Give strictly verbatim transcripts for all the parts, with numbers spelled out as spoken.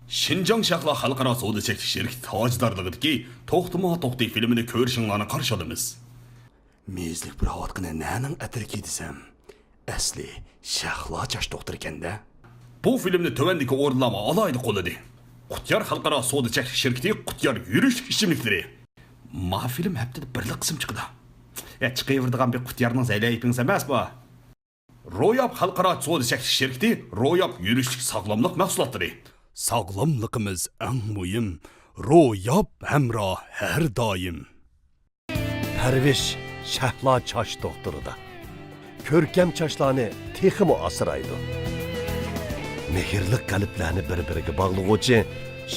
شىنجاڭ شەھلا خەلقئارا سودا چەكلىك شىركىتى تاجدارلىقىدىكى توختىما توختى فىلىمىنى كۆرۈشۈڭلارنى قارشى ئالىمىز. مېيىزلىك پۇراۋاتقىنى نەنىڭ ئەتىرىكى دېسەم، ئەسلى شەھلا چاچ دوختۇرىكەن-دە. بۇ فىلىمنى تۆۋەندىكى ئورۇنلارمۇ ئالاھىدە قوللىدى. قۇتيار خەلقئارا سودا چەكلىك شىركىتى قۇتيار يۈرۈشلۈك ئىچىملىكلىرى. ما فىلىم ھەپتىدە بىرلا قىسىم چىقىدۇ. يا، چىقىۋېرىدىغان بىر قۇتيارنىڭ زەيلەيپىڭىز ئەمەس بۇ. روياپ خەلقئارا سودا چەكلىك شىركىتى روياپ يۈرۈشلۈك ساغلاملىق مەھسۇلاتلىرى. ساغلاملىقىمىز ئەڭ مۇھىم، روياپ ھەمراھ ھەر دائىم. پەرۋىش شەھلا چاچ دوختۇرىدا. كۆركەم چاچلارنى تېخىمۇ ئاسرايدۇ. مېھىرلىك قەلبلەرنى بىر-بىرىگە باغلىغۇچى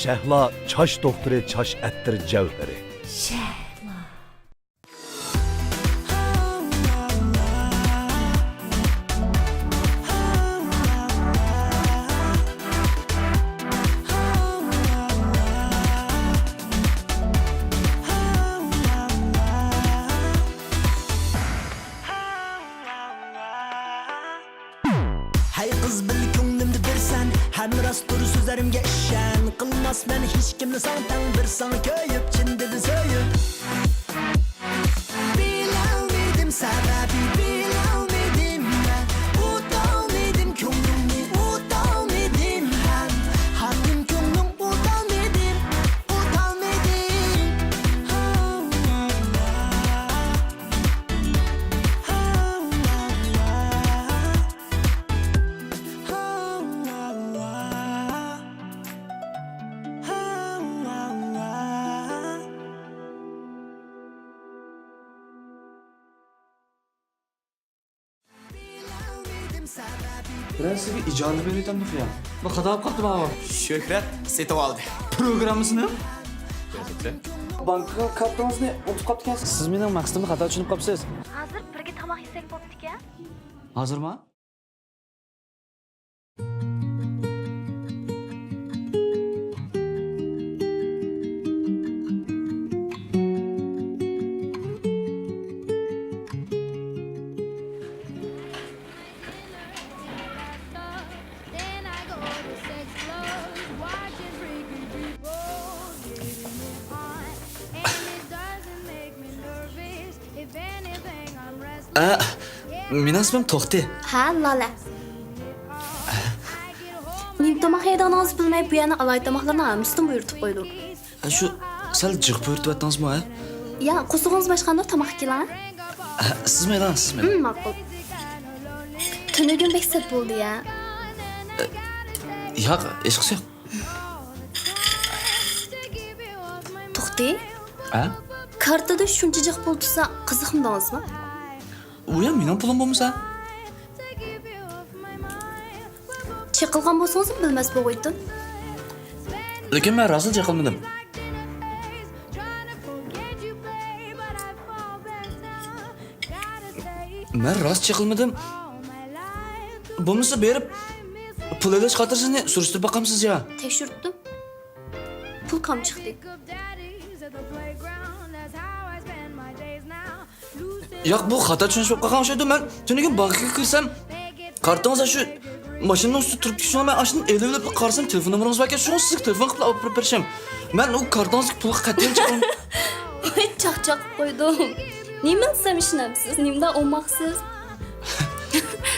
شەھلا چاچ دوختۇرى چاچ ئەتىر جەۋھىرى. شەھلا. ھەي قىز، بىل كۆڭلۈمدە بىرسەن، ھەم راستتۇر سۆزلىرىمگە ئىشەن. قىلماسمەن ھېچكىمنى ساڭا تەڭ، بىر ساڭا كۆيۈپ، چىن دىلدىن سۆيۈپ. بىلەلمىدىم سەۋەبى، بىلەلمىدىم مەن، ئۇتالمىدىم كۆڭلۈڭنى، ئۇتالمىدىم ھەم، خانىم كۆڭلۈڭ ئۇتالمىدىم، ئۇتالمىدىم. بىرەر سىزگە ئىجازە بېرىۋېتەمدۇ خىيال؟ بۇ خاتا بولۇپ قاپتۇ ماۋۇ. شۆھرەت سېتىۋالدى. پروگراممىسىنى؟ بانكىغا كارتىڭىزنى ئۇنتۇپ قاپتىكەنسىز. سىز مېنىڭ مەقسىتىمنى خاتا چۈشىنىپ قاپسىز. ھازىر بىرگە تاماق يېسەك بوپتىكەن. ھازىرما؟ ئە، مېنىڭ ئىسمىم توختى. ھە، لالە. نېمە تاماق يەيدىغىنىڭىزنى بىلمەي، بۇ يەرنىڭ ئالاھىدە تاماقلىرىنىڭ ھەممىسىنى بۇيرۇتۇپ قويدۇم. ھە، شۇ سەل جىق بۇيرۇتۇۋەتتىڭىزمۇ، ھە؟ يا، قورسىقىڭىز ئاچقاندۇ، تاماق ئېلىڭ، ھە؟ ھە، سىزمۇ ئېلىڭ، سىزمۇ ئېلىڭ. ھىم، ماقۇل. تۈنۈگۈن بەك سەت بولدى، يا. ياق، ھېچقىسى يوق. توختى. ھە؟ كارتىدا شۇنچە جىق پۇل تۇرسا، قىزىقمىدىڭىزمۇ؟ ئۇ يا مېنىڭ پۇلۇم بولمىسا. چېقىلغان بولسىڭىزمۇ بىلمەس بولغۇيتتۇم. لېكىن مەن راستلا چېقىلمىدىم. مەن راست چېقىلمىدىم. بولمىسا بېرىپ پۇل ئېلىش خاتىرىسىنى سۈرۈشتۈرۈپ باقامسىز يا؟ تەكشۈرتتۈم. پۇل كام چىقتى. ياق، بۇ خاتا چۈشىنىش بولۇپ قالغان ئوخشايدۇ. مەن تۈنۈگۈن بانكىغا كىرسەم، كارتىڭىز شۇ ماشىنىنىڭ ئۈستىدە تۇرۇپتۇ، شۇڭا مەن ئاشۇندىن ئېلىۋېلىپ قارىسام، تېلېفون نومۇرىڭىز باركەن، شۇڭا سىزگە تېلېفون قىلىپ ئاپىرىپ بېرىشىم. مەن ئۇ كارتىڭىزدىكى پۇلغا قەتئىي چاقىرمايمەن. ۋاي، چاقچاق قىلىپ قويدۇم. نېمە دېسەم ئىشىنەمسىز، نېمىدە ئوماقسىز.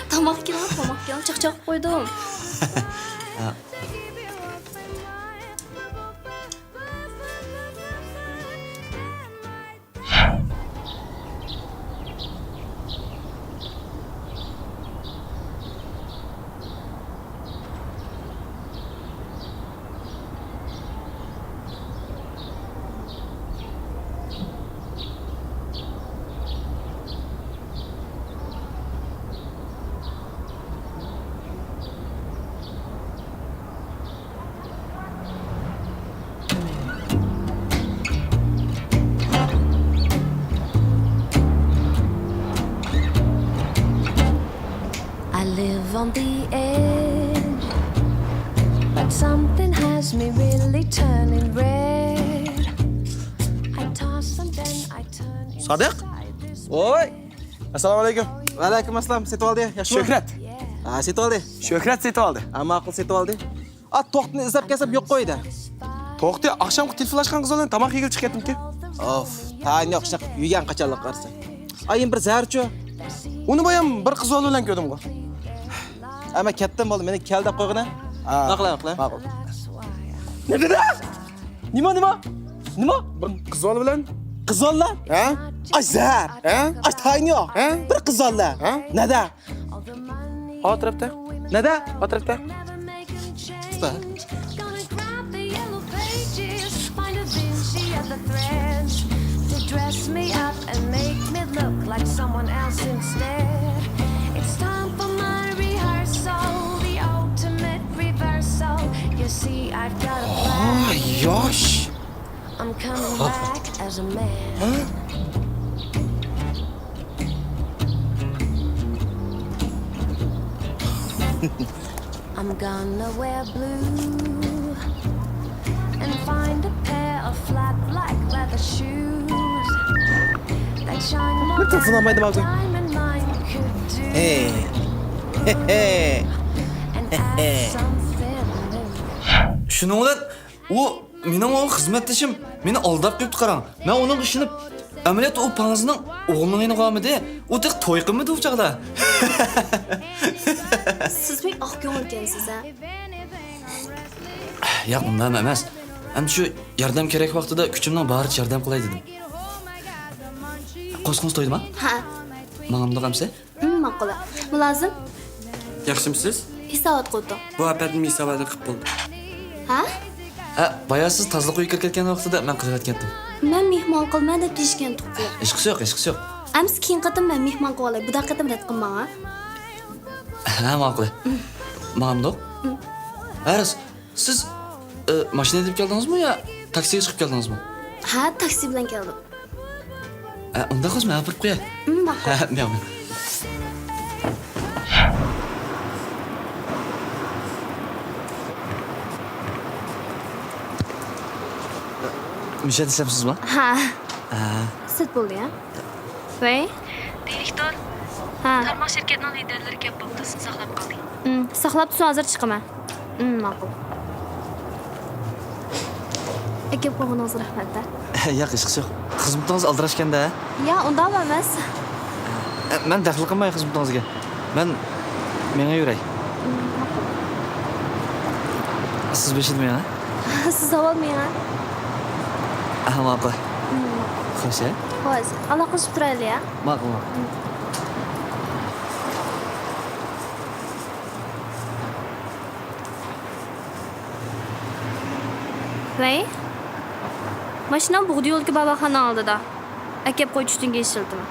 تاماق كېلىڭ، تاماق كېلىڭ، چاقچاق قىلىپ قويدۇم. I live on the edge, but something has me really turning red. I toss and then I turn. سادىق؟ ئوي! ئەسسالامۇ ئەلەيكۇم. ۋەئەلەيكۇم ئەسسالام. سېتىۋالدى، ياخشىمۇ؟ شۆھرەت. ھە، سېتىۋالدى. شۆھرەت سېتىۋالدى. ھە، ماقۇل، سېتىۋالدى. ئا، توختىنى ئىزدەپ كەلسەم يوق قويدى. توختى ئاخشامقى تېلېفونلاشقان قىز بىلەن تاماق يېگىلى چىقىپ كەتتىمىكىن؟ ئوف، تايىنى يوق ئىشنى قىلىپ يۈرگەن قاچانلىق قارىسا. ئايىم بىر زەھەرچۇ. ئۇنى بايام بىر قىز بالا بىلەن كۆردۈمغۇ. ئەمما كەتتىم بولدى، مېنى كەل دەپ قويغىنە. ھا. ماقۇل، ماقۇل. ماقۇل. نېمە دېدى؟ نېمە، نېمە؟ نېمە؟ بىر قىز بالا بىلەن. قىز بالا؟ ھە؟ ئاي زەھەر. ھە؟ ئاي تايىنى يوق. ھە؟ بىر قىز بالا. ھە؟ نەدە؟ ئا تەرەپتە. نەدە؟ ئا تەرەپتە. Gonna grab the yellow pages, find a Vinci at the threads to dress me up and make me look like someone else instead. It's time for my rehearsal, the ultimate reversal. You see, I've got a plan. Yosh. I'm coming back as a man. I'm gonna wear blue and find a pair of flat black leather shoes that shine more than a diamond mine could do. Hey. And add something new. شۇنىڭ بىلەن ئۇ مېنىڭ ئۇ خىزمەتدىشىم مېنى ئالداپ قويۇپتۇ قاراڭ. مەن ئۇنىڭغا ئىشىنىپ، ئەمەلىيەتتە ئۇ پاڭزىنىڭ ئوغلىنىڭ يېنىغا بارمىدى. ئۇ تېخى توي قىلمىدى ئۇ چاغدا. سىز بەك ئاق كۆڭۈل ئىكەنسىز ھە. ياق، ئۇنداق ئەمەس. ئەمدى شۇ ياردەم كېرەك ۋاقتىدا كۈچۈمنىڭ بارىچە ياردەم قىلاي دېدىم. قورسىقىڭىز تويدىما؟ ھە. ماڭامدۇق ئەمسە؟ ھىم، ماقۇل. مۇلازىم. ياخشىمۇسىز؟ ھېسابات قىلدىم. بۇ ئەپەندىم ھېساباتنى قىلىپ بولدى. ھە؟ ھە، بايا سىز تازىلىق ئۆيگە كىرىپ كەتكەن ۋاقتىدا مەن قىلىۋەتكەنتىم. مەن مېھمان قىلىمەن دەپ دېيىشكەنتۇققۇ. ھېچقىسى يوق، ھېچقىسى يوق. ئەمسە كېيىن قېتىم مەن مېھمان قىلىۋالاي، بۇ قېتىم رەت قىلماڭ ھە. ھە، ماقۇل. ماڭامدۇق؟ ھىم. ھە راست، سىز، ئى، ماشىنا ھەيدەپ كەلدىڭىزمۇ يا تاكسىغا چىقىپ كەلدىڭىزمۇ؟ ھە، تاكسى بىلەن كەلدىم. ئە، ئۇنداق قىلسا مەن ئاپىرىپ قوياي. ھىم، ماقۇل. ھە، مەن. مۇشۇ يەردە ئىشلەپسىزما؟ ھە. ھە. سەت بولدى ھە. ۋەي. دىرېكتور. ھە. تارماق شىركەتنىڭ لىدېرلىرى كەپ بوپتۇ، سىزنى ساقلاپ قالدى. ئىم، ساقلاپ تۇرسۇن، ھازىر چىقىمەن. ئىم، ماقۇل. ئەكەپ قويغىنىڭىزغا رەھمەت ھە. ياق، ھېچقىسى يوق. خىزمىتىڭىز ئالدىراشكەندە. يا، ئۇنداقمۇ ئەمەس. ئە، مەن دەخلى قىلماي خىزمىتىڭىزگە. مەن مېڭىۋېرەي. ئىم، ماقۇل. سىز بېشىدا مېڭە. سىز ئاۋۋال مېڭە. ئەھە، ماقۇل. ئىم، ماقۇل. خوش ھە. خوش. ئالاقىلىشىپ تۇرايلى ھە. ماقۇل، ماقۇل. ۋەي، ماشىنام بۇغدا يولىدىكى باۋاخانىنىڭ ئالدىدا. ئەكەپ قوي، چۈشتىن كېيىن ئىشلىتىمەن.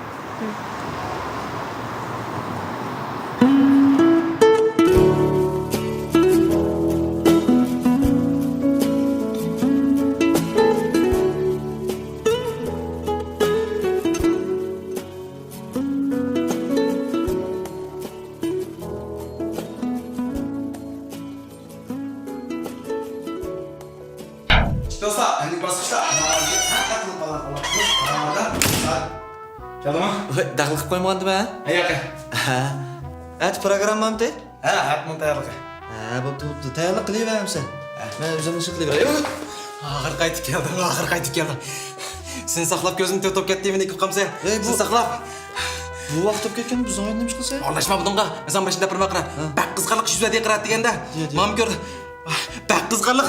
دوستلار، ئەمدى باسقۇچتا كەلدىڭمۇ؟ دەخلى قىلىپ قويمىغاندىم ھە؟ ھە، ياق. ھە. ئەتە پروگراممامتى؟ ھە، ئەتە تەييارلىقى. ھە، بوپتۇ، بوپتۇ. تەييارلىق قىلىۋەرمىسەن. ھە. مەن ئۆزۈمنىڭ ئىشىنى قىلىۋېرەي. ئاخىر قايتىپ كەلدىڭ، ئاخىر قايتىپ كەلدىڭ. سېنى ساقلاپ كۆزۈم تۆت بولۇپ كەتتى، مېنى كۆرۈپ قالمىسا. ئەي، بۇ، سېنى ساقلاپ. بۇ ۋاقىت بولۇپ كەتكەندە بىز ئويۇن نېمە قىلسا؟ ئارىلاشما بۇنىڭغا. مەسىلەن، باشىدا بىر ماقرا. ھە. بەك قىزىقارلىق يۈز بەردى قارا دېگەندە. دېدى. ماڭا كۆر. بەك قىزىقارلىق.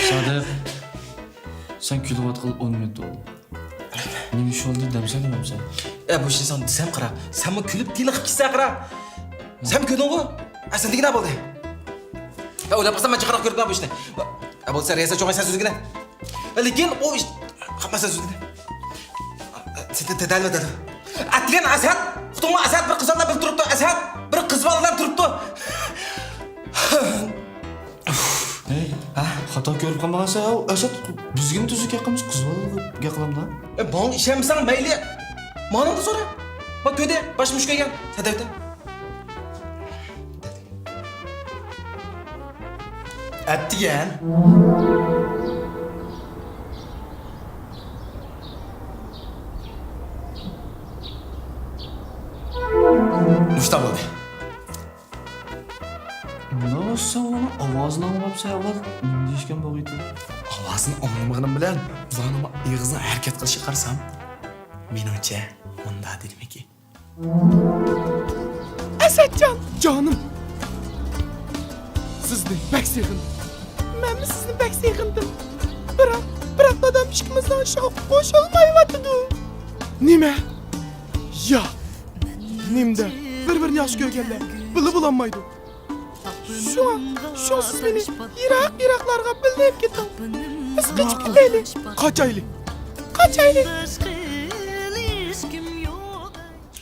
سادىق، سەن كۈلۈۋاتقىلى ئون مىنۇت بولدى. نېمە ئىش بولدى دەمسەن دېمەمسەن؟ ئە، بۇ ئىشنى ساڭا دېسەم قارا، سەنمۇ كۈلۈپ تېلىقىپ كېتىسەن قارا. سەن كۆردۈڭغۇ؟ ئە، سەندىكى نېمە بولدى؟ ئە، ئويلاپ قالسام مەن چاقىراق كۆرۈپمەن بۇ ئىشنى. ئە، بولسا رەيسە چوڭاي سەن سۆزلىگىنە. ئە، لېكىن ئۇ ئىش، قاپما سەن سۆزلىگىنە. ئە، سەن دە-، دە-، دەلمە دەدىم. ئەتىگەن ئەسەت، ئۇقتۇڭمۇ ئەسەت، بىر قىز بالا بىلەن تۇرۇپتۇ، ئەسەت، بىر قىز بالا بىلەن تۇرۇپتۇ. ھەي، ھە؟ خاتا كۆرۈپ قالمىغانسەن، ئەسەت، بىزگىمۇ تۈزۈك گەپ قىلمىسا، قىز بالا بىلەن گەپ قىلامدا. ئە، ماڭا ئىشەنمىسەڭ مەيلى. ماڭا سورا. ما كۆردى، باشىمنى مۇشۇ كۆرگەن. سەدەۋتە. ئەتىگەن. مۇشۇنداق بولدى. مۇنداق بولسا سەن ئۇلارنىڭ ئاۋازىنى ئاڭلاپسەن، ئەۋلاد نېمە دېيىشكەن بولغىيتى؟ ئاۋازىنى ئاڭلىمىغىنىم بىلەن ئۇلارنىڭ ئېغىزىنىڭ ھەرىكەت قىلىشىغا قارىسام، مېنىڭچە مۇنداق دېدىمىكىن. ئەسەتجان! جانىم! سىزنى بەك سېغىندىم. مەنمۇ سىزنى بەك سېغىندىم. بىراق، بىراق دادام ئىككىمىزنىڭ ئىشىغا قوشۇلمايۋاتىدۇ. نېمە؟ يا! نېمىدە؟ بىر-بىرىنى ياخشى كۆرگەنلەر بىللە بولالمايدۇ. شۇڭا، شۇڭا سىز مېنى يىراق-يىراقلارغا بىللە ئېلىپ كېتىڭ. بىز قېچىپ كېتەيلى. قاچايلى. قاچايلى.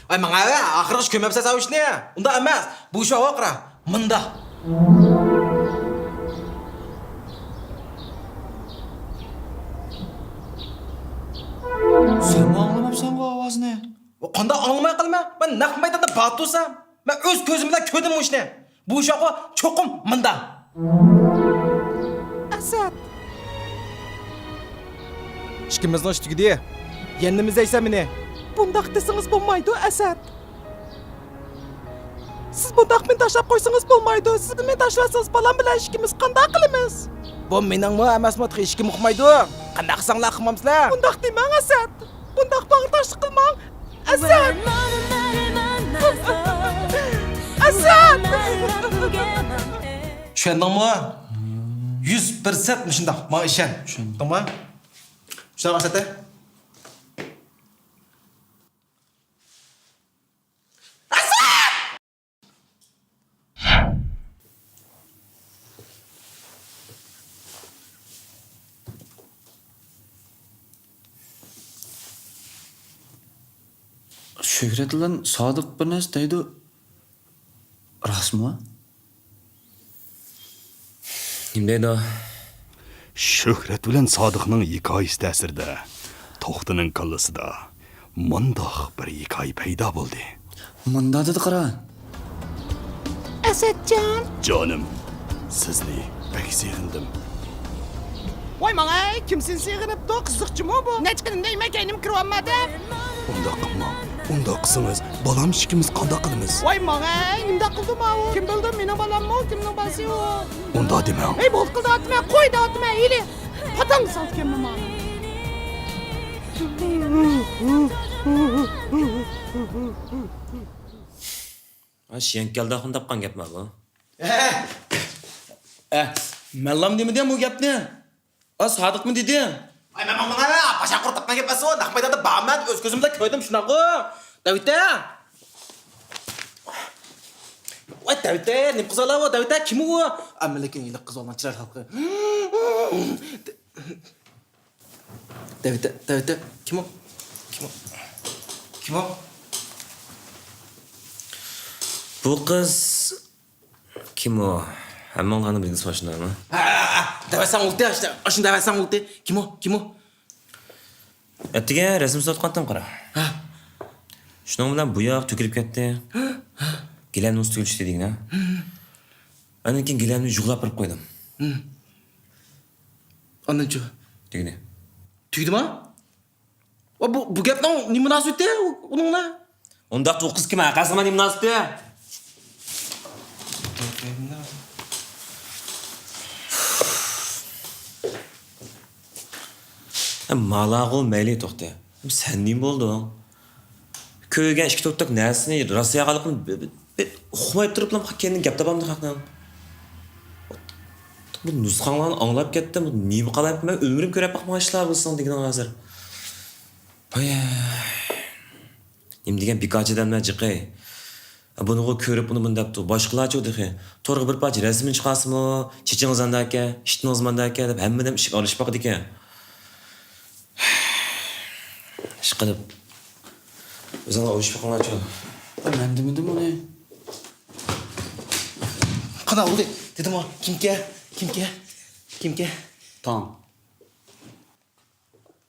ئاي، ماڭا ئاخىرغىچە كۆرمەپسەن سەن ئۇ ئىشنى. ئۇنداق ئەمەس. بۇ ئىش ۋاقرا. مۇنداق. سەنمۇ ئاڭلىماپسەنغۇ ئاۋازنى؟ قانداق ئاڭلىماي قالىمەن؟ مەن نەق مەيداندا بار تۇرسام، مەن ئۆز كۆزۈم بىلەن كۆردۈم بۇ ئىشنى. بۇ ئىش ۋاقرا چوقۇم مۇنداق. ئەسەت! ئىككىمىزنىڭ ئىشى تۈگىدى. يەنە نېمە ئىزدەيسەن مېنى؟ بۇنداق دېسىڭىز بولمايدۇ، ئەسەت. سىز بۇنداق مېنى تاشلاپ قويسىڭىز بولمايدۇ. سىز مېنى تاشلىۋەتسىڭىز، بالام بىلەن ئىككىمىز قانداق قىلىمىز؟ بۇ مېنىڭمۇ ئەمەسمۇ، تېخى ھېچكىم ئۇقمايدۇ. قانداق قىلساڭلار قىلمامسىلەر؟ بۇنداق دېمەڭ، ئەسەت. بۇنداق باغرى تاشلىق قىلماڭ، ئەسەت. ئەسەت! چۈشەندىڭمۇ؟ يۈز پىرسەنت مۇشۇنداق. ماڭا ئىشەن. چۈشەندىم. چۈشەندىڭمۇ؟ شۇنداق مەقسەتتە. شۆھرەت بىلەن سادىق بىر نەرسە دەيدۇ. راستمۇ؟ نېمە دەيدۇ؟ شۆھرەت بىلەن سادىقنىڭ ھېكايىسى تەسىرىدە توختىنىڭ كاللىسىدا مۇنداق بىر ھېكايە پەيدا بولدى. مۇنداق دېدى، قارا. ئەسەتجان! جانىم، سىزنى بەك سېغىندىم. ۋاي ماڭاي، كىم سېنى سېغىنىپتۇ؟ قىزىقچىمۇ بۇ؟ نەچچە قېتىم دەيمەن، كەينىمگە كىرىۋالما دەپ. ئۇنداق قىلماڭ. ئۇنداق قىلسىڭىز، بالام ئىككىمىز قانداق قىلىمىز؟ ۋاي ماڭاي، نېمىنداق قىلدى ماۋۇ؟ كىم بىلدى، مېنىڭ بالاممۇ، كىمنىڭ بالىسى ئۇ؟ ئۇنداق دېمەڭ. ھەي، بولدى قىل دەۋاتىمەن، قوي دەۋاتىمەن، ھېلى پاتاڭ سالىدىكەنمەن مانا. ئا، شىيەنكەلدە ئاخۇن تاپقان گەپما بۇ؟ ئە، ئە، مەنلام دېمىدىم بۇ گەپنى. ئا، سادىقمۇ دېدى. ئاي، مەن، ماڭا، ماڭا، پاشا قۇرۇق تاپقان گەپ ئەمەس ئۇ. نەق مەيداندا بارمەن، ئۆز كۆزۈم بىلەن كۆردۈم، شۇنداقغۇ. دەۋىتە. ۋاي، دەۋىتە، نېمە قىزالا ئۇ، دەۋىتە، كىم ئۇ؟ ئەمما لېكىن ھېلىقى قىز ئالغان چىرايلىق ھېلىقى. دەۋىتە، دەۋىتە، كىم ئۇ؟ كىم ئۇ؟ كىم ئۇ؟ بۇ قىز كىم ئۇ؟ ھەممىڭلارنىڭ بىلگۈسى ماشۇنداقمۇ؟ ھە، ھە، ھە، دەۋەتسەڭ بولدى، ئاشتا، ئاشۇنى دەۋەتسەڭ بولدى. كىم ئۇ؟ كىم ئۇ؟ ئەتىگەن رەسىم سوتقانتىم قارا. ھە. شۇنىڭ بىلەن بۇ ياق تۆكۈلۈپ كەتتى. ھە، ھە. گىلەمنىڭ ئۈستىگە چۈشتى دېگىنە. ھە، ھە. ئاندىن كېيىن گىلەمنى يۇغلاپ بېرىپ قويدۇم. ھە. ئاندىنچۇ؟ تۈگىدى. تۈگىدىما؟ ۋە بۇ، بۇ گەپنىڭ نېمە مۇناسىۋىتى ئۇنىڭ بىلەن؟ ئۇنداقتا ئۇ قىز كىم ھە؟ قەسەمە نېمە مۇناسىۋىتى؟ مالاغۇ مەيلى توختى. سەن نېمە بولدۇڭ؟ كۆرگەن ئىككى تۆتتەك نەرسىنى راست يالغانلىقىنى بى-، بى-، بى-، ئۇقماي تۇرۇپلا كەينىدىن گەپ تاپامدۇ خەقنىڭ؟ بۇ نۇسخاڭلارنى ئاڭلاپ كەتتىم، بۇ نېمە قالايمىقان، مەن ئۆمرۈم كۆرۈپ باقمىغان ئىشلار بۇ سېنىڭ دېگىنىڭ ھازىر. ھاي. نېمە دېگەن بىكارچى ئادەملەر جىقى. بۇنىغۇ كۆرۈپ ئۇنى مۇنى دەپتۇ. باشقىلارچۇ تېخى. تورغا بىر پارچە رەسىمىنى چىقارسىمۇ، چېچىڭىز ئانداكەن، ئىشتىنىڭىز مانداكەن دەپ ھەممە ئادەم ئىشىك ئارىلىشىپ باقىدىكەن. ئىشقىلىپ، ئۆزۈڭلار ئويلىشىپ بېقىڭلارچۇ. مەن دېمىدىم ئۇنى. قانداق بولدى؟ دېدىمغۇ، كىمكە؟ كىمكە؟ كىمكە؟ تاڭ.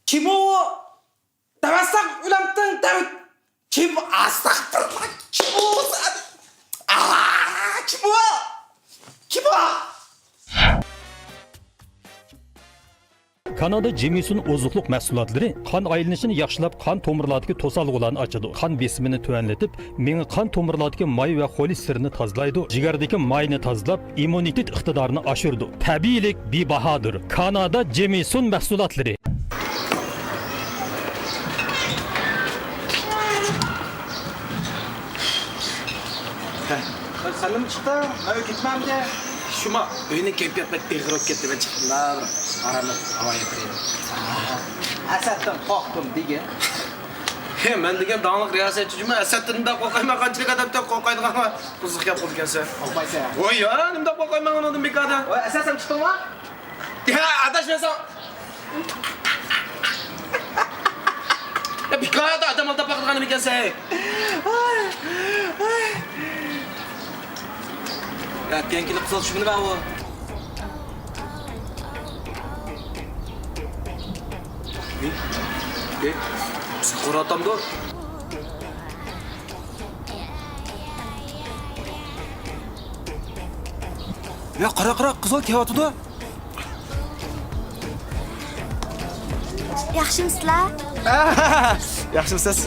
كىم ئۇ؟ دەۋەتسەڭ ئۆلەمتىڭ، دەۋەت. كىم؟ ئەستەغپىرۇللا، كىم ئۇ؟ ئا، كىم ئۇ؟ كىم ئۇ؟ كانادا جېمىسون ئوزۇقلۇق مەھسۇلاتلىرى قان ئايلىنىشىنى ياخشىلاپ، قان تومۇرلاردىكى توسالغۇلارنى ئاچىدۇ، قان بېسىمىنى تۆۋەنلىتىپ، مېڭە قان تومۇرلاردىكى ماي ۋە خولېستېرىننى تازىلايدۇ، جىگەردىكى ماينى تازىلاپ، ئىممۇنىتېت ئىقتىدارىنى ئاشۇرىدۇ. تەبىئىيلىك بىباھادۇر. كانادا جېمىسون مەھسۇلاتلىرى. سەنمۇ چىقتىڭ؟ مەن كەتمەمدى. شۇما ئۆينىڭ كەيپىياتى بەك ئېغىر بولۇپ كەتتى، مەن چىقتىم بىر ئاراملىق ھاۋا يېپىرىلىپ. ئەسەتتىن قورقتۇم دېگىن. ھە، مەن دېگەن داڭلىق رىياسەتچى جۇمۇ، ئەسەتتىن دەپ قورقايمەن، قانچىلىك ئادەمدىن قورقايدىغان بۇزۇق گەپ قىلىدىكەنسەن. قورقمايسەن. ۋوي يا، نېمە دەپ قورقايمەن ئۇنىڭدىن بىكاردىن؟ ۋوي، ئەسەت سەن چىقتىڭمۇ؟ يا، ئاداش مەن ساڭا. يا، بىكاردىن ئادەم ئالداپ باقىدىغان ئىكەنسەن. يا، تېنكىلىك قىلسا شۇنى بەر ئۇ. ئى، ئى، بىزگە قورا ئاتامدۇ؟ يا، قارا، قارا، قىزىل كېلىۋاتىدۇ. ياخشىمۇسىلەر؟ ياخشىمۇسىز؟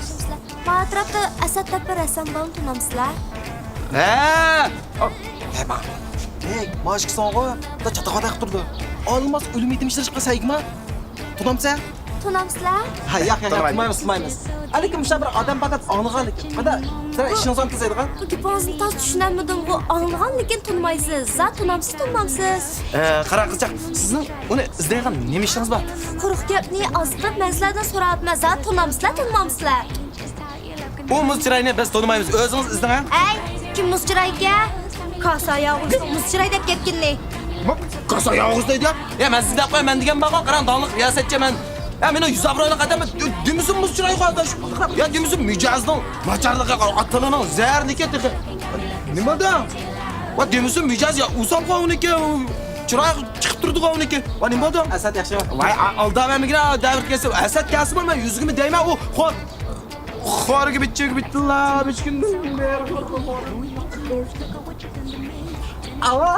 مانا ئەتراپتا ئەسەت دەپ بىر رەسسام بارمۇ، تونۇمسىلەر؟ ھە! ئاۋ! ھە، ما. ھەي، ماشىكىسىڭغۇ، دا چاتاق ئاتاق تۇرىدۇ. ئالماس ئۆلۈم يېتىم ئىشلەشكە سەيگىما؟ تونۇمسەن؟ تونۇمسىلەر؟ ھە، ياق، ياق، ياق، تونۇمايمىز، تونۇمايمىز. لېكىن مۇشۇنداق بىر ئادەم بار دەپ ئاڭلىغان لېكىن. قانداق، سىلەر ئىشىڭىزغا ئىنتىزايدىغان؟ بۇ گېپىڭىزنى تاس چۈشىنەلمىدىمغۇ، ئاڭلىغان لېكىن تونۇمايسىز. زادى تونۇمسىز، تونۇمامسىز؟ ئە، قاراڭ قىزچاق، سىزنىڭ ئۇنى ئىزدەيدىغان نېمە ئىشىڭىز بار؟ قۇرۇق گەپنى ئاز قىلىپ مەن سىلەردىن سوراۋاتىمەن، زادى تونۇمسىلەر، تونۇمامسىلەر؟ ئۇ مۇز چىراينى بىز تونۇمايمىز، ئۆزىڭىز ئىزدەڭ ھە. ھەي، كىم مۇز چىراي ئىكەن؟ كاسا يالغۇز مۇز چىراي دەپ كەتكىنى. كاسا يالغۇز دەيدۇ يا. يا مەن سىزگە دەپ قوياي، مەن دېگەن بارغۇ، قاراڭ داڭلىق رىياسەتچى مەن. يا مېنىڭ يۈز ئابرۇينى قەدەم دېمىسۇن مۇز چىرايغا ئاداش. يا دېمىسۇن مىجەزنىڭ ناچارلىقى، ئاتىلىنىڭ زەھەرلىكى تېخى. نېمە دە؟ ۋە دېمىسۇن مىجەز يا ئۇسالغا ئۇنىكى، چىرايغا چىقىپ تۇرىدىغان ئۇنىكى. ۋە نېمە دە؟ ئەسەت ياخشى. ۋاي ئالداۋەرمىگىنە دەۋر كەلسە ئەسەت كەلسىمۇ مەن يۈزىگىمۇ دەيمەن ئۇ خور. خورىگە بىچچىگە بىچچىلا بىچكىندىن بېرى. ئاۋا.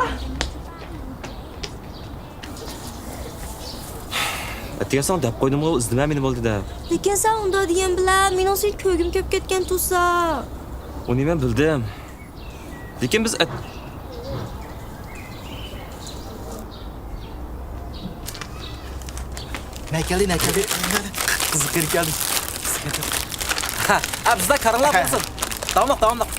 ئەتىگەن ساڭا دەپ قويدۇمغۇ، ئىزدىمە مېنى بولدى دەپ. لېكىن سەن ئۇنداق دېگەن بىلەن مېنىڭ سېنى كۆرگۈم كېلىپ كەتكەن تۇرسا. ئۇنى مەن بىلدىم. لېكىن بىز ئەت-، نە كەلدى، نە كەلدى. قىزىق يېرى كەلدى. ھە، ھە، بىزدە كارىڭلار بولسۇن. داۋاملىق، داۋاملىق.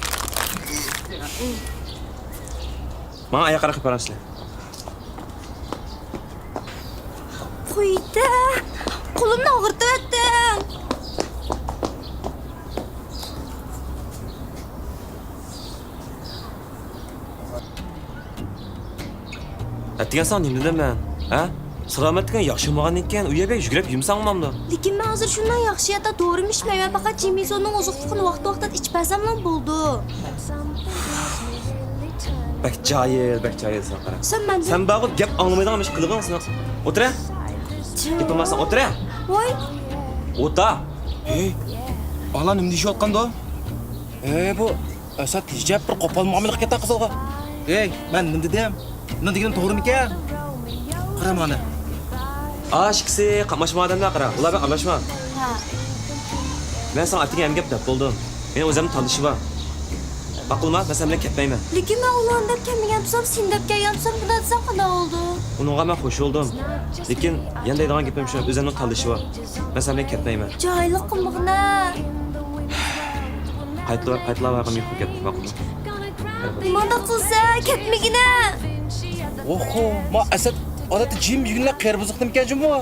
ماڭا ئاياق ئارا قىلىپ بارامسىلەر. قويدى. قولۇمنى ئاغرىتىۋەتتىڭ. ئەتىگەن ساڭا نېمە دېدىم مەن؟ ھە؟ سالامەتلىكىڭ ياخشى بولمىغاندىن كېيىن ئۇ يەرگە يۈگۈرۈپ يۈرمىسەڭ بولمامدۇ؟ لېكىن مەن ھازىر شۇنداق ياخشى ھالدا دورىمۇ ئىچمەيمەن، پەقەت جىمىسوننىڭ ئوزۇقلۇقىنى ۋاقتى ۋاقتىدا ئىچىپ بەرسەملا بولىدۇ. بەك جاھىل، بەك جاھىلسەن قارا. سەن مەندىن سەن بارغۇ گەپ ئاڭلىمايدىغان ئىش قىلغىن سېنىڭ. ئولتۇر ھە. گېپىڭ بارسا ئولتۇر ھە. ۋاي. ئولتۇر. ھەي، بالا نېمە دېيىشىۋاتقاندۇ؟ ھەي، بۇ ئەسەت ئىجەپ بىر قوپال مۇئامىلە قىلىپ كەتتى قىزىلغا. ھەي، مەن نېمە دېدىم؟ نېمە دېگىنىم توغرىمىكەن؟ قارا مانا. ئاشىكىسى قاملاشما ئادەملەر قارا. ئۇلار بىلەن ئارىلاشما. ھە. مەن ساڭا ئەتىگەن ھەممە گەپنى دەپ بولدۇم. مېنىڭ ئۆزۈمنىڭ تاللىشى بار. باققىلىما، مەن سەن بىلەن كەتمەيمەن. لېكىن مەن ئۇلارنى دەپ كەلمىگەن تۇرسام، سېنى دەپ كەلگەن تۇرسام قانداق دېسەم قانداق بولىدۇ؟ ئۇنىڭغا مەن خوش بولدۇم. لېكىن يەنە دەيدىغان گېپىم شۇ، ئۆزۈمنىڭ تاللىشى بار. مەن سەن بىلەن كەتمەيمەن. جاھىللىق قىلمىغىنا. قايتىلا-، قايتىلاۋەرگىن يۇقىرى گەپنى، ماقۇلمۇ؟ نېمانداق قىلسا، كەتمىگىنە. ئوھو، ما ئەسەت ئادەتتە جىم يۈگۈنلەر قېرى بۇزۇق نېمىكەن جۇمۇ؟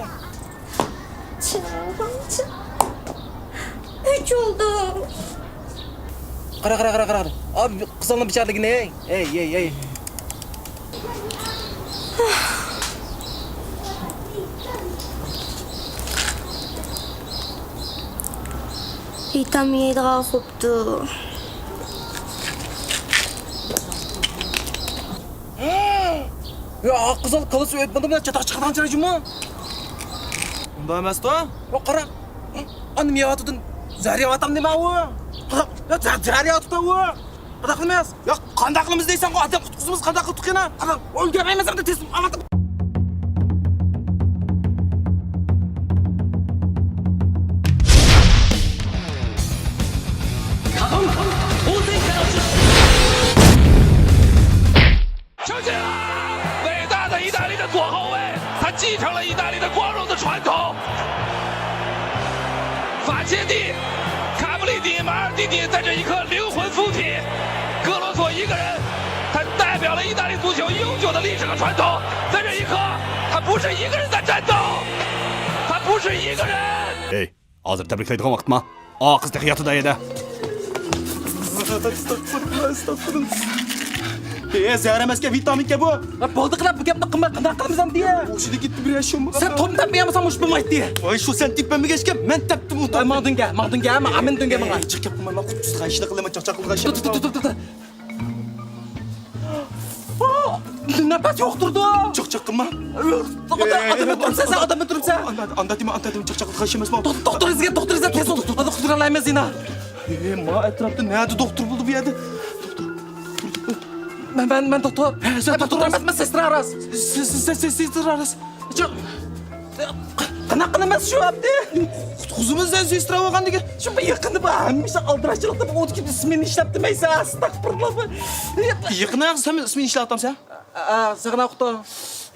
چىڭ، چىڭ. ئۆچ بولدۇم. قارا، قارا، قارا، قارا. ئا، قىزالنىڭ بىچارىلىكىنى، ھەي. ھەي، ھەي، ھەي. ھېيتام يەيدىغان خوپتۇ. يا، قىزال كالىسى ئۆتمىدىمۇ، چاتاق چىقىدىغان چىراي جۇمۇ. ئۇنداق ئەمەستۇ؟ يا، قارا. ئانىم يەۋاتىدۇ. زەھەر يەۋاتامدۇ نېمە ئۇ؟ يا، زەھەر، زەھەر يەۋاتىدۇ ئۇ. قانداق قىلىمىز؟ يا، قانداق قىلىمىز دەيسەن، ئادەم قۇتقۇزىمىز، قانداق قىلدۇق يەنە؟ قانداق؟ ئۆلگۈرمەيمىز ئەمدى، تېز ئاڭلاتىپ. 球进了！伟大的意大利的左后卫，他继承了意大利的光荣的传统。法切蒂、卡布里尼、马尔蒂尼在这一刻灵魂附体，格罗索一个人，他代表了意大利足球悠久的历史和传统。在这一刻，他不是一个人在战斗，他不是一个人。 ھەزىر تەبرىكلەيدىغان ۋاقىتما؟ ئاقىز تېخى ياتىدۇ ئەيدە. ئەي زەھەر ئەمەسكەن، ۋىتامىنكەن بۇ. بولدى قىلە، بۇ گەپنى قىلماي قانداق قىلىمىز ئەمدى؟ ھوشىدىن كەتتى بىر ياشۇمغا. سەن توپنى تەپمىگەن بولساڭ مۇشۇ بولمايتتى. ۋاي شۇ سەن تېپەلمىگەچكە مەن تەپتىم ئۇ. ماڭا دۆڭگە، ماڭا دۆڭگە، ماڭا ئامىن دۆڭگە ماڭا. چىق گەپ قىلماي، ماڭا قۇتقۇزغان ئىشنى قىلىمەن، چاقچاق قىلغان ئىشنى. نەپەس يوق تۇرىدۇ. چاقچاق قىلما. ئادەم ئۆلتۈرۈپسەن سەن، ئادەم ئۆلتۈرۈپسەن. ئاندا دېمە، ئاندا دېمە، چاقچاق قىلغان ئىش ئەمەس ماڭا. دوختۇر ئىزدىگە، دوختۇر ئىزدە تېز بول. ئانا قۇتۇلدۇرالايمىز يەنە. ما ئەتراپتا نەدە دوختۇر بولدى بۇ يەردە؟ مەن مەن مەن دوختۇر. سەن دوختۇر ئەمەس، مەن سېسترا راست. سېسترا راست. قانداق قىلىمىز شۇ ئەمدى؟ قۇتقۇزىمىز سەن سېسترا بولغاندىكىن. شۇ بىر يېقىندا بار ھەممە ئىشتا ئالدىراش چىلىقتا بىر ئوتكىدە سمېنا ئىشلەپتىمەيسە، ئەستەغپۇرۇللا. يېقىندا سەن سمېنا ئىشلەۋاتامسەن؟ سېغىناقتا.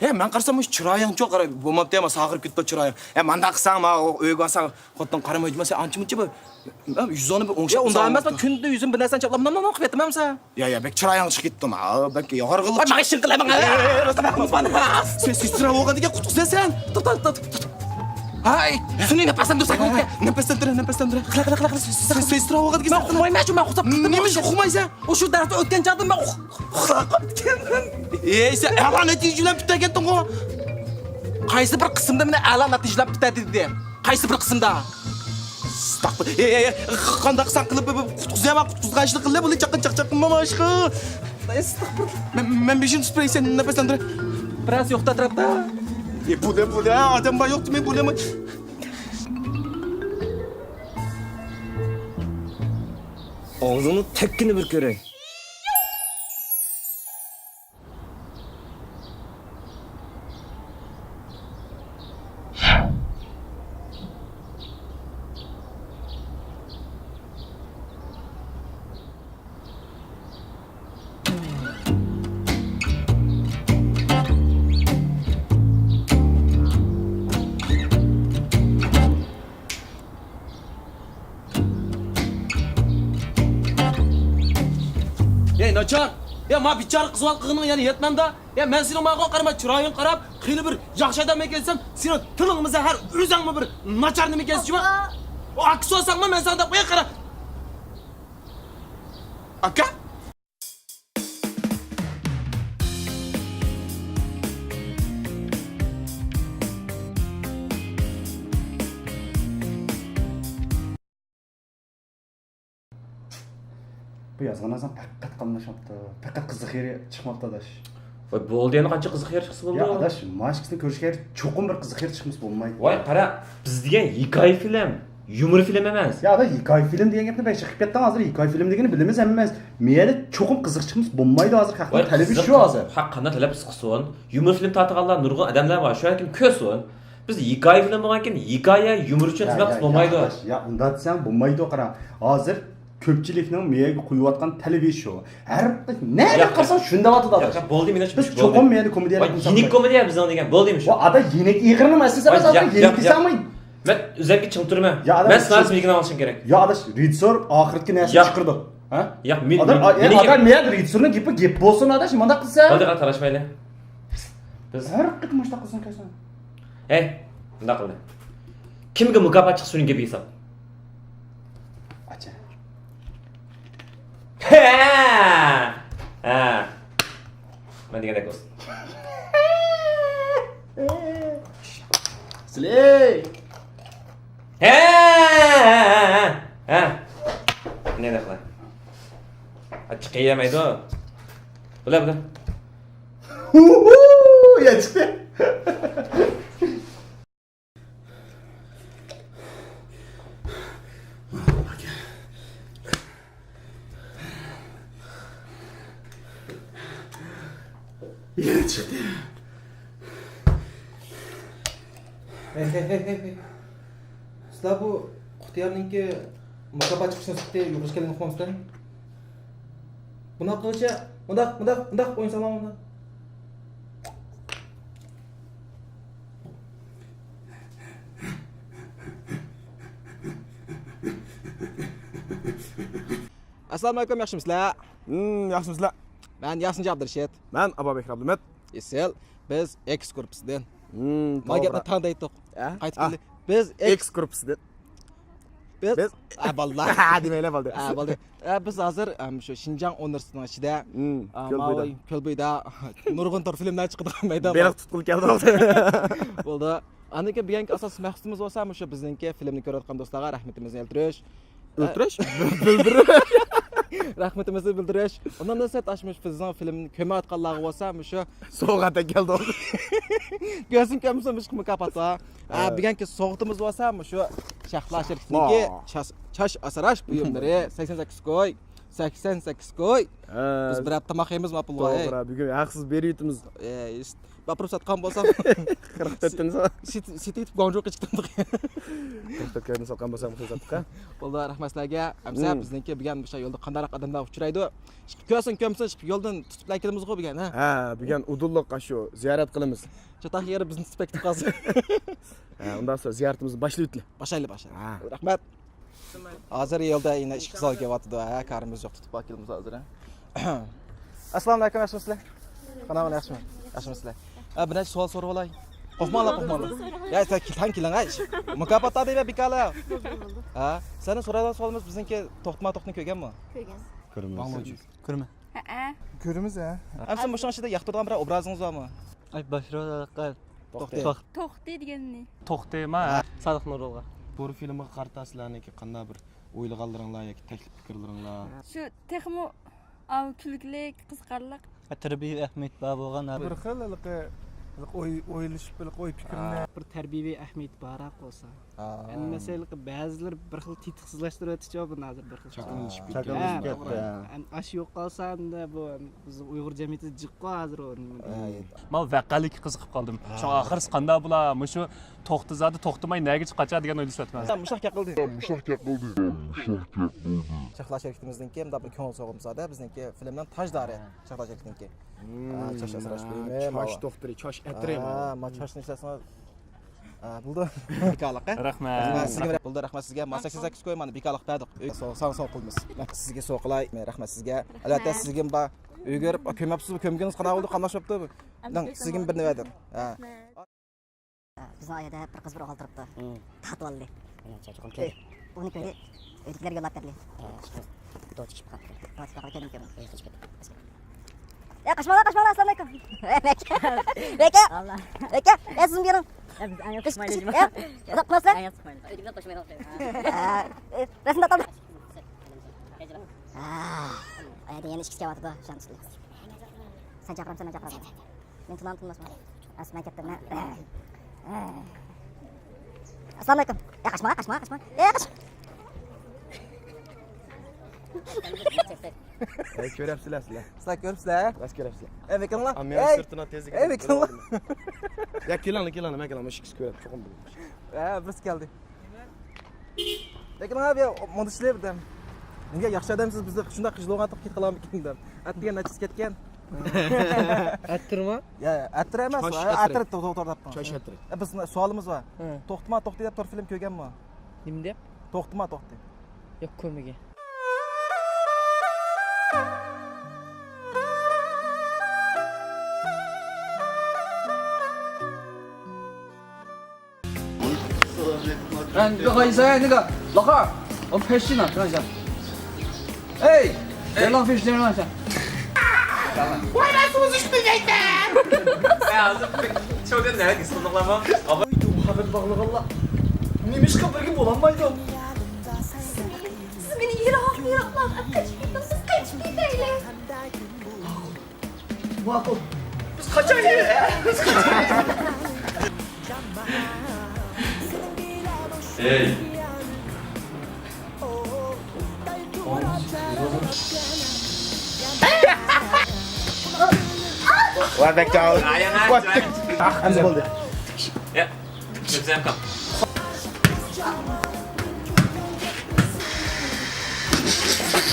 ھە مەن قارىسام مۇشۇ چىرايىڭچۇ قارا بولماپتۇ يا ساغىرىپ كېتىپتۇ چىرايىڭ. ھە مانداق قىلساڭ ما ئۆيگە بارساڭ خوتۇن قارىمايدۇ سەن ئانچە مۇنچە بىر يۈز سومنى بىر ئوڭشاپ ئۇنداق ئەمەس، كۈندە يۈزۈم بىر نەرسىنى چاپلاپ نام نام قىلىپ ياتىمەن سەن. يا يا بەك چىرايىڭ چىقىپ كېتىپتۇ ما بەك ياغارغىلىق. ماڭا ئىشىڭ قىلە ماڭا. سېسترا بولغاندىكىن قۇتقۇزىسەن سەن. توختا توختا توختا. ھاي، سۇنى نەپەسلەندۈرسەك بولىدىكەن. نەپەسلەندۈرە نەپەسلەندۈرە. قىلا قىلا قىلا قىلا. سېسترا بولغاندىكىن. مەن ئۇخلىمايمەن شۇ، مەن ئۇخلاپ كېتىمەن. نېمە ئۈچۈن ئۇخلىمايسەن؟ ئۇ شۇ دەرستە ئۆتكەن چاغدا مەن ئۇخلاپ قاپتىكەنمەن. ئەي سەن ئەلا نەتىجە بىلەن پۈتتۈرگەنتىڭغۇ. قايسى بىر قىسىمدا مېنى ئەلا نەتىجە بىلەن پۈتتۈردى دېدى؟ قايسى بىر قىسىمدا؟ ئەستەغپۇرۇللا. ئەي ئەي ئەي قانداق قىلساڭ قىلىپ قۇتقۇزىمەن قۇتقۇزغان ئىشنى قىلدى بۇنى چاققان چاقچاق قىلما باشقا. ئەستەغپۇرۇللا. مەن مەن بېشىمنى تۇتۇپ بېرەي سەن نەپەسلەندۈرە. بىرەرسى يوقتا ئەتراپتا. ئەي بۇلە بۇلە ئادەم بار يوقتىمۇ بۇلەمۇ. ئاغزىڭنى تەككىنى بىر كۆرەي. يەي ناچار! يا ما بىچارە قىزۋال قىلغىنىڭ يەنە يەتمەمدا؟ يا مەن سېنىڭ ماڭا قارىما چىرايىڭغا قاراپ خېلى بىر ياخشى ئادەممىكەن دېسەم، سېنىڭ تىلىڭمۇ زەھەر، ئۆزۈڭمۇ بىر ناچار نېمىكەنسىز جۇما؟ ئاكا سورىساڭمۇ مەن ساڭا دەپ قوياي قارا. ئاكا؟ بۇ يازغان نەرسەڭ پەقەت قاملاشماپتۇ. پەقەت قىزىق يېرى چىقماپتۇ ئاداش. ۋاي بولدى، يەنە قانچە قىزىق يېرى چىقسا بولىدۇ. يا ئاداش، مانا ئىككىسىنى كۆرۈشكە چوقۇم بىر قىزىق يېرى چىقمىسا بولمايدۇ. ۋاي قارا، بىز دېگەن ھېكايە فىلىم، يۇمۇر فىلىم ئەمەس. يا ئاداش، ھېكايە فىلىم دېگەن گەپنى بەك چىقىپ كەتتىڭ ھازىر. ھېكايە فىلىم دېگىنى بىلىمىز ھەممىمىز. مېيەدە چوقۇم قىزىق چىقمىسا بولمايدۇ ھازىر. خەقنىڭ تەلىپى شۇ ھازىر. خەق قانداق تەلەپ قىلسا قىلسۇن. يۇمۇر فىلىم تارتىدىغانلار نۇرغۇن ئادەملەر بار، شۇ ھەركىم كۆرسۇن. بىز ھېكايە فىلىم بولغانكىن ھېكايە يۇمۇر ئۈچۈن خىزمەت قىلسا بولمايدۇ. يا ئۇنداق دېسەڭ بولمايدۇ قارا. ھازىر كۆپچىلىكنىڭ مېيەگە قويۇۋاتقان تەلىپى شۇ. ھەر نەگە قارىساڭ شۇنى دەۋاتىدۇ ئاداش. بولدى مېنىڭ. بىز چوقۇم مېيەدە كومېدىيە قىلىپ. يېنىك كومېدىيە بىزنىڭ دېگەن. بولدى مۇشۇ. ئاداش يېنىك ئېغىرنىڭ مەسىلىسى ئەمەس ھازىر. يېنىك دېسەڭمۇ. مەن ئۆزۈمگە چىڭ تۇرىمەن. مەن سىلەرنى سۆيگىنى ئاڭلىشىم كېرەك. يا ئاداش، رېژىسسور ئاخىرقى نەرسىنى چىقىرىدۇ. ھە؟ ياق، مېنىڭ ئاداش، مېيەدە رېژىسسورنىڭ گېپى گېپ بولسۇن ئاداش، مانداق قىلسا. بولدى، تالاشمايلى. بىز ھەر قېتىم مۇشۇنداق قىلساڭ كەلسەڭ. ھەي، مۇنداق قىلدى. كىمگە مۇكاپات چىقسا شۇنىڭ گېپى ھېساب. ئاچا. ھە! ھە! مەن دېگەندەك بولسۇن. سىلەي! ھە! ھە! ھە! نېمە قىلاي؟ ئاچچىق يېمەيدۇ. بۇلار، بۇلار. يا چىقتى. يەنە چىقتى. ھەي، ھەي، ھەي، ھەي، ھەي. سىلەر بۇ قۇتىيارنىڭكى مۇكاپات چىقىشنىڭ سۈپىتى يۇقىرى كەلگەن ئۇقمامسىز؟ بۇنداق قىلغۇچە، مۇنداق، مۇنداق، مۇنداق ئوينىساڭلار مۇنداق. ئەسسالامۇئەلەيكۇم، ياخشىمۇسىلەر؟ ھىم، ياخشىمۇسىلەر؟ مەن ياسىنجان ئابدۇرېشىت. مەن ئابابەكرى ئابلىمەت. ئېسىل. بىز ئېكس گۇرۇپپىسىدىن. ھىم، ما گەپنى توغرا. تاڭدا ئېيتتۇق. ھە؟ قايتىپ ھە. كەلدى. بىز ئېكس گۇرۇپپىسىدىن. بىز، بىز ئە، بالىلار. ھە دېمەيلى، بولدى. ئە، بولدى. ئە، بىز ھازىر، ئەم، شۇ شىنجاڭ ئۇنىۋېرسىتېتىنىڭ ئىچىدە، مم، ئا، كۆل بويىدا. ماۋۇ كۆل بويىدا نۇرغۇن تور فىلىملار چىقىدىغان مەيدان بېلىق بار. تۇتقىلى كەلدى. بولدى. ئاندىن كېيىن بۈگۈنكى ئاساسىي مەقسىتىمىز بولسا، مۇشۇ بىزنىڭكى فىلىمنى كۆرۈۋاتقان دوستلارغا رەھمىتىمىزنى بىلدۈرۈش. ئۆلتۈرۈش؟ بىلدۈرۈش. رەھمىتىمىزنى بىلدۈرۈش. ئۇنىڭدىن سىرت، ئاشۇ مۇشۇ بىزنىڭ فىلىمنى كۆرمەيۋاتقانلارغا بولسا، مۇشۇ سوۋغات ئەكەلدۇق. كۆرسۇن كۆرمىسۇن، مۇشۇ مۇكاپات بار. ئە، ھە. بۈگۈنكى سوغىتىمىز بولسا مۇشۇ شەھلا شېرىكنىڭكى ۋاھ. چاچ، چاچ ئاسراش بۇيۇملىرى، سەكسەن سەككىز كوي، سەكسەن سەككىز كوي. ھە. بىز بىر ھەپتە تاماق يەيمىز، ماپۇل. توغرا، بۈگۈن ھەقسىز بېرىۋېتىمىز. ئېي، ئىشت-، باپۇرۇپ ساتقان بولسام. قىرىق تۆتتىن سا- سېتىۋېتىپ گۇاڭجۇغا قېچىپ كەتتۇق. قىرىق تۆتكە ساتقان بولسام، قىرىق ساتتۇق. بولدى، رەھمەت سىلەرگە. ئەمسە مم. بىزنىڭكى بۈگۈن مۇشۇ يولدا قانداقراق ئادەملەر ئۇچرايدۇ؟ كۆرسۇن كۆرمىسۇن، يولدىن تۇتۇپ كېلىمىزغۇ بۈگۈن، ھە؟ ھە، بۈگۈن ئۇدۇللۇق شۇ زىيارەت قىلىمىز. چاتاق يېرى بىزنى تۇتۇپ كېتىپ قالسا. ھە، ئۇنداق بولسا زىيارىتىمىزنى باشلاۋېتىلى. باشلايلى، باشلايلى. ھە. رەھمەت. ھازىر يولدا يەنە ئىككى زال كېلىۋاتىدۇ. ھە، كارىمىز يوق، تۇتۇپ كېلىمىز ھازىر، ھە. ئەسسالامۇئەلەيكۇم، ياخشىمۇسىلەر؟ قانداق، ياخشىمۇ؟ ياخشىمۇسىلەر؟ ھە، بىر نەچچە سوئال سورىۋالاي. قورقماڭلار، قورقماڭلار. يا، سەن كېلىڭ، كېلىڭ، ھەي. مۇكاپات دەيمەن، بىكارلا. بولدى، بولدى. ھە، سەندىن سورايدىغان سوئالىمىز، بىزنىڭكى توختىما توختىنى كۆرگەنمۇ؟ كۆرگەن. كۆرمىدىم. كۆرمە. ھەئە. كۆرىمىز، ھە. ئەمسە مۇشۇنىڭ ئىچىدە ياقتۇرىدىغان بىر ئوبرازىڭىز بارمۇ؟ ئاي، باشرول. توختى. توختى. توختى دېگەن نېمە؟ توختىما، ھە. سادىق نۇرۇلغا. بۇ فىلىمغا قارىتا سىلەرنىڭكى قانداق بىر ئويلىغانلىرىڭلار ياكى تەكلىپ پىكىرلىرىڭلار؟ شۇ تېخىمۇ ئاۋۇ كۈلكىلىك، قىزىقارلىق. تەربىيەۋى ئەھمىيىتى بار بولغان ھە. بىر خىل ھېلىقى، ھېلىقى ئوي-، ئويلىشىپ، ھېلىقى ئوي پىكىرنى. ھە، بىر تەربىيەۋى ئەھمىيىتى بارراق بولسا. ھە. ئەمدى مەسىلەن، ھېلىقى بەزىلىرى بىر خىل تېتىقسىزلاشتۇرۇۋېتىشىچۇ بۇنى ھازىر بىر خىل. چاكىنىلىشىپ ھە، كەتتى. توغرا. ئەمدى ئاشۇ يوقالسا، ئەمدى بۇ بىز ئۇيغۇر جەمئىيىتىدە جىققۇ ھازىر ئۇ نېمە. ھە. ماۋۇ ۋەقەلىككە قىزىقىپ قالدىم. ھە. شۇڭا ئاخىرسى قانداق بولا، مۇشۇ توختى زادى توختىماي نەگىچە قاچا دېگەن ئويلىشىۋاتىمەن. مۇشۇنداق گەپ قىلدى. شەھلا شىركىتىمىزنىڭكى مۇنداق بىر كۆڭۈل سوۋغىمىز بار-دە، بىزنىڭكى فىلىمنىڭ تاجدارى شەھلا شىركىتىنىڭكى. ھە، چاچ ئاسراش بۇيۇمى، چاچ ماۋۇ. دوختۇرى، چاچ ئەتىرى. ھە، ماۋۇ چاچنى ئىشلەتسىڭىز، ھە، بولدى. بىكارلىق، ھە؟ رەھمەت. رەھمەت سىزگە، بولدى، رەھمەت سىزگە. مانا سەكسەن سەككىز كوي، مانا بىكارلىق بەردۇق. ساڭا سوۋغا قىلىمىز. سىزگە سوۋغا قىلاي. رەھمەت سىزگە. ئەلۋەتتە، سىزگىمۇ بار. ئۆيگە بېرىپ، كۆرمەپسىزمۇ؟ كۆمگىنىڭىز قانداق بولدى؟ قاملاشماپتۇ؟ دەڭ، سىزگىمۇ بىرنى بەردىم. ھە. بىزنىڭ ئايەدە بىر قىز، بىر ئوغۇل تۇرۇپتۇ. ھىم. تارتىۋالدى. ئۇنى كۆردى. ئۆيدىكىلەر يوللاپ بەردى. دوتى چىقىپ قاپتۇ. دوتى چىقىپ قاپتۇ. يا، قاچماڭلار، قاچماڭلار، ئەسسالامۇئەلەيكۇم. بەكە. بەكە. ئەسلىم بېرىڭ. يا، بىز ئەڭ ياخشى قىلمايلى. ئۇزاق قىلماسىلەر. ئەڭ ياخشى قىلمايلى. ئۆيدىكىلەر قوشمايدۇ. رەسىم تارتىڭ. ھە، ئايەدە يەنە ئىككىسى كېلىۋاتىدۇ. شۇنىڭ ئۈستىدە. سەن چاقىرامسەن، مەن چاقىرامسەن. مېنى تونۇمدۇ تونۇماسمۇ؟ ئەس، مەن كەتتىم، مەن. ئەسسالامۇئەلەيكۇم. يا، قاچما، قاچما، قاچما. يا، قاچ. ئەي، كۆرەپسىلەر سىلەر. سىلەر كۆرۈپسىلەر. راست كۆرەپسىلەر. ئەي، مېكىڭلار. ئا، مېنىڭ سىرتىنا تېزلىك. ئەي، مېكىڭلار. يا، كېلىڭلار، كېلىڭلار، مەن كېلىڭ، مۇشۇ ئىككىسى كۆرەپ، چوقۇم بىر. ھە، بىرسى كەلدى. لېكىن ھە، بۇ مۇندىشلى دەم. نېگە ياخشى ئادەمسىز، بىزدە شۇنداق قىز بولغانتىق كېتىپ قالامىكىن دەم. ئەتىگەن نەچچىسى كەتكەن؟ ئەتىرما؟ يا، يا، ئەتىر ئەمەس، چاچ ئەتىرى. ئەتىر، تو-، تو-، توغرا دەپتىڭىز. چاچ ئەتىرى. ئە، بىز سوئالىمىز بار. ھە. توختىما توختى دەپ تور فىلىم كۆرگەنمۇ؟ نېمە دەپ؟ توختىما توختى. ياق، كۆرمىگەن. ها، 那个，那个，老汉儿，我们拍戏呢，等一下。哎，别浪费时间，让一下。ۋاي، راست ئۆزى شۇنداق دەيدۇ. ھازىر چۆدە نەگە سۇنۇقلار بار؟ ئاپا. ئۇ خەۋەر باغلىغانلار نېمىشقا بىرگە بولالمايدۇ؟ سىز مېنى يىراق، يىراقلارغا قېچىپ كېتىڭ، بىز قېچىپ كېتەيلى. ماقۇل. بىز قاچايلى. ھەي. ۋاي، بەك چاۋ. ئەمدى بولدى. يا. كۆزەم قاپ.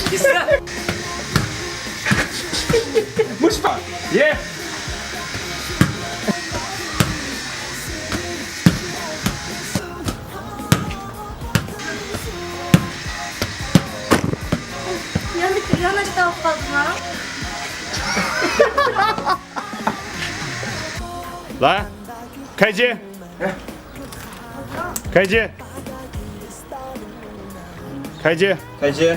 Yes. يەنە، يەنە كىتاب قالدىما؟ لا. كەيجى. كەيجى. كەيجى. كەيجى.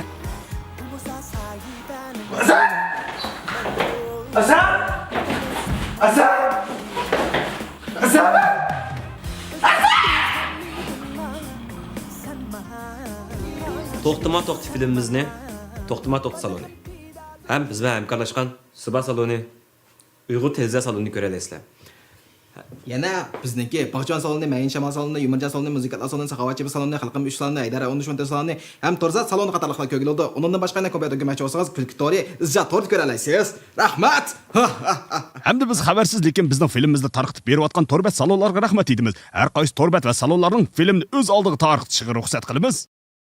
توختىما توختى فىلىمىمىزنى توختىما توختى سالونى ھەم بىز بىلەن ھەمكارلاشقان سۇبا سالونى، ئۇيغۇر تېلېۋىزىيە سالونىنى كۆرەلەيسىلەر. يەنە بىزنىڭكى باغچىۋان سالونى، مەيىن شامال سالونى، يۇمۇرجان سالونى، مۇزىكانتلار سالونى، ساخاۋەتچى سالونى، خەلقىم ئۈچ سالونى، ھەيدەر ئون ئۈچ مونتاژ سالونى ھەم تورزات سالونى قاتارلىقلار كۆرگىلى بولىدۇ. ئۇنىڭدىن باشقا يەنە كومپيۇتېر كۆرمەكچى بولسىڭىز، كۈلكە تورى، ئىزجا توردا كۆرەلەيسىز. رەھمەت! ھەمدە بىز خەۋەرسىز، لېكىن بىزنىڭ فىلىمىمىزنى تارقىتىپ بېرىۋاتقان تور بەت سالونلارغا رەھمەت ئېيتىمىز. ھەر قايسى تور بەت ۋە سالونلارنىڭ فىلىمنى ئۆز ئالدىغا تارقىتىشىغا رۇخسەت قىلىمىز.